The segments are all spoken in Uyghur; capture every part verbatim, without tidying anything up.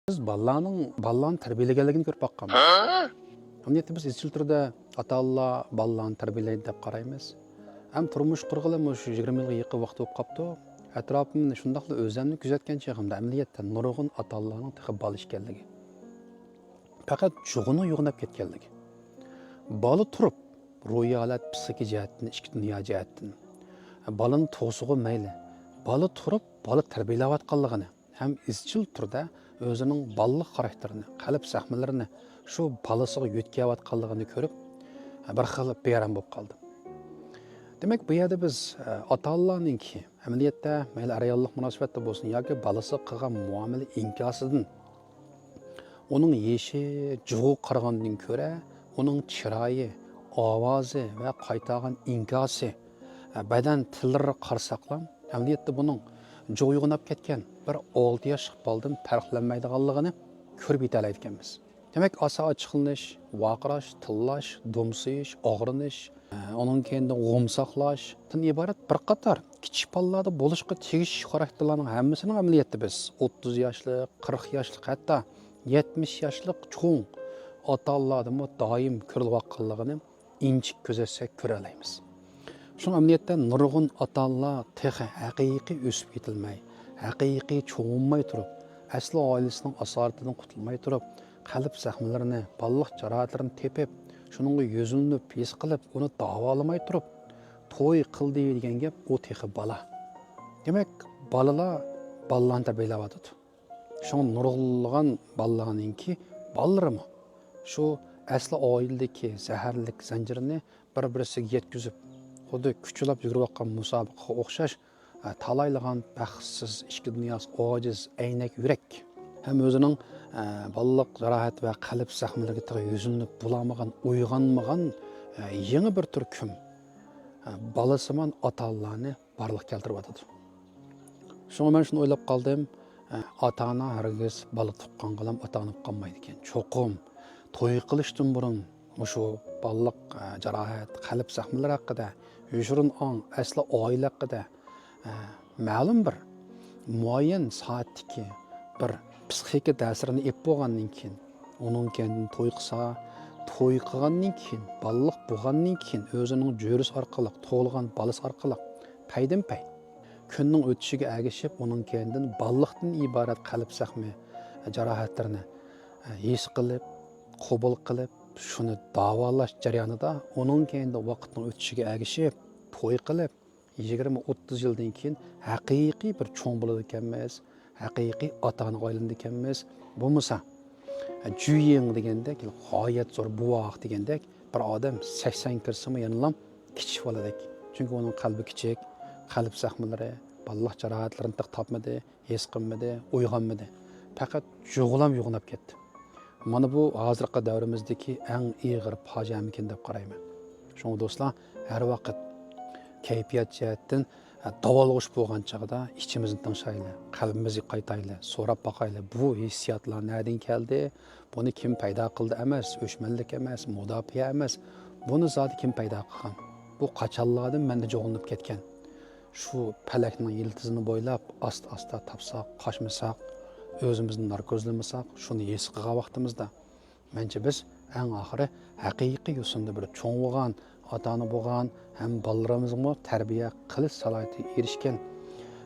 بىز بالىلارنىڭ، بالىلارنى تەربىيەلىگەنلىكىنى كۆرۈپ باققانمىز. ئەمەلىيەتتە بىز ئىزچىل تۈردە ئاتا-ئانىلار بالىلارنى تەربىيەلەيدۇ دەپ قارايمىز. ھەم تۇرمۇش قۇرغىلى مۇشۇ يىگىرمە يىلغا يېقىن ۋاقىت بولۇپ قاپتۇ. ئەتراپىمنى شۇنداقلا ئۆزۈمنى كۆزەتكەن چېغىمدا ئەمەلىيەتتە نۇرغۇن ئاتا-ئانىلارنىڭ تېخى بالا ئىكەنلىكى، پەقەت جۇغىنى يوغىناپ كەتكەنلىكى، بالا تۇرۇپ روھىي ھالەت، پسىخىكا جەھەتتىن، ئىچكى دۇنيا جەھەتتىن بالىنى تۇغسىغۇ مەيلى، بالا تۇرۇپ بالا تەربىيەلەۋاتقانلىقىنى، ھەم ئىزچىل تۈردە ئۆزىنىڭ بالىلىق خاراكتېرىنى، قەلب زەخمىلىرىنى شۇ بالىسىغا يۆتكەۋاتقانلىقىنى كۆرۈپ، بىر خىل بىئارام بولۇپ قالدىم. دېمەك، بۇ يەردە بىز، ئە، ئاتا-ئانىلارنىڭكى، ئەمەلىيەتتە، مەيلى ئەر-ئاياللىق مۇناسىۋەتتە بولسۇن ياكى بالىسىغا قىلغان مۇئامىلە ئىنكاسىدىن، ئۇنىڭ يېشى، جۇغىغا قارىغاندىن كۆرە، ئۇنىڭ چىرايى، ئاۋازى ۋە قايتارغان ئىنكاسى، ئە، بەدەن تىللىرىغا قارىساقلا، ئەمەلىيەتتە بۇنىڭ جۇغى يوغىناپ كەتكەن بىر ئالتە ياشلىق بالىدىن پەرقلەنمەيدىغانلىقىنى كۆرۈپ يېتەلەيدىكەنمىز. دېمەك، ئاسان ئاچچىقلىنىش، ۋارقىراش، تىللاش، دومسىيىش، ئاغرىنىش، ئۇنىڭ كەينىدىن غومساقلاشتىن ئىبارەت بىر قاتار كىچىك بالىلاردا بولۇشقا تېگىشلىك خاراكتېرلارنىڭ ھەممىسىنىڭ ئەمەلىيەتتە بىز ئوتتۇز ياشلىق، قىرىق ياشلىق، ھەتتا يەتمىش ياشلىق چوڭ ئاتا-ئانىلاردىمۇ دائىم كۆرۈلۈۋاتقانلىقىنى ئىنچىكە كۆزەتسەك كۆرەلەيمىز. شۇڭا ئەمەلىيەتتە نۇرغۇن ئاتا-ئانىلار تېخى ھەقىقىي ئۆسۈپ يېتىلمەي، ھەقىقىي چوڭ بولماي تۇرۇپ، ئەسلى ئائىلىسىنىڭ ئاسارىتىدىن قۇتۇلماي تۇرۇپ، قەلب زەخمىلىرىنى، بالىلىق جاراھەتلىرىنى تېپىپ، شۇنىڭغا يۈزلىنىپ، ھېس قىلىپ، ئۇنى داۋالىماي تۇرۇپ، توي قىلدى دېگەن گەپ، ئۇ تېخى بالا. دېمەك، بالىلار بالىلارنى تەربىيەلەۋاتىدۇ. شۇڭا نۇرغۇنلىغان بالىلارنىڭكى بالىلىرىمۇ شۇ ئەسلى ئائىلىدىكى زەھەرلىك زەنجىرنى بىر-بىرسىگە يەتكۈزۈپ، خۇددى كۈچ ئۇلاپ يۈگۈرۈۋاتقان مۇسابىقىگە ئوخشاش، ئە، تالايلىغان بەختسىز، ئىچكى دۇنياسى ئاجىز، ئەينەك يۈرەك ھەم ئۆزىنىڭ، ئە، بالىلىق جاراھەت ۋە قەلب زەخمىلىرىگە تېخى يۈزلىنىپ بولالمىغان، ئويغانمىغان، ئە، يېڭى بىر تۈركۈم، ئە، بالىسىمان ئاتا-ئانىلارنى بارلىققا كەلتۈرۈۋاتىدۇ. شۇڭا مەن شۇنى ئويلاپ قالدىم، ئاتا-ئانا ھەرگىز بالا تۇغقانغىلا ئاتا-ئانا بولۇپ قالمايدىكەن. چوقۇم توي قىلىشتىن بۇرۇن مۇشۇ بالىلىق، ئە، جاراھەت، قەلب زەخمىلىرى ھەققىدە، يوشۇرۇن ئاڭ، ئەسلى ئائىلە ھەققىدە، ئە، مەلۇم بىر مۇئەييەن سائەتتىكى بىر پسىخىكا تەسىرىنى ئېلىپ بولغاندىن كېيىن، ئۇنىڭ كەينىدىن توي قىلسا، توي قىلغاندىن كېيىن، بالىلىق بولغاندىن كېيىن ئۆزىنىڭ جۆرىسى ئارقىلىق، تۇغۇلغان بالىسى ئارقىلىق پەيدىنپەي كۈننىڭ ئۆتۈشىگە ئەگىشىپ، ئۇنىڭ كەينىدىن بالىلىقتىن ئىبارەت قەلب زەخمى، جاراھەتلىرىنى ھېس قىلىپ، قوبۇل قىلىپ، شۇنى داۋالاش جەريانىدا، ئۇنىڭ كەينىدە ۋاقىتنىڭ ئۆتۈشىگە ئەگىشىپ، توي قىلىپ، يىگىرمە، ئوتتۇز يىلدىن كېيىن ھەقىقىي بىر چوڭ بولىدىكەنمىز، ھەقىقىي ئاتا-ئانىغا ئايلىنىدىكەنمىز. بولمىسا، جۈيىڭ دېگەندەك، غايەت زور بوۋاق دېگەندەك، بىر ئادەم سەكسەن كىرسىمۇ يەنىلا كىچىك بالىدەك. چۈنكى ئۇنىڭ قەلبى كىچىك، قەلب زەخمىلىرى، بالىلىق جاراھەتلىرىنى تېخى تاپمىدى، ھېس قىلمىدى، ئويغانمىدى. پەقەت جۇغىلام يوغىناپ كەتتى. مانا بۇ ھازىرقى دەۋرىمىزدىكى ئەڭ ئېغىر پاجىئەمىكىن دەپ قارايمەن. شۇڭا دوستلار، ھەر ۋاقىت كەيپىيات جەھەتتىن، ھە، داۋالغۇش بولغان چاغدا ئىچىمىزنى تىڭشايلى، قەلبىمىزگە قايتايلى، سوراپ باقايلى، بۇ ھېسسىياتلار نەدىن كەلدى؟ بۇنى كىم پەيدا قىلدى ئەمەس، ئۆچمەنلىك ئەمەس، مۇداپىئە ئەمەس. بۇنى زادى كىم پەيدا قىلغان؟ بۇ قاچانلاردىن مەندە جۇغلىنىپ كەتكەن؟ شۇ پەلەكنىڭ يىلتىزىنى بويلاپ ئاستا-ئاستا تاپساق، قاچمىساق، ئۆزىمىزنى ناركوزلىمىساق، شۇنى ھېس قىلغان ۋاقتىمىزدا، مەنچە بىز ئەڭ ئاخىرى ھەقىقىي يوسۇندا بىر چوڭ بولغان، ئاتا-ئانا بولغان ھەم بالىلىرىمىزغىمۇ تەربىيە قىلىش سالاھىيىتىگە ئېرىشكەن،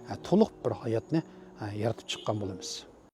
ھە، تولۇق بىر ھاياتنى، ھە، يارىتىپ چىققان بولىمىز.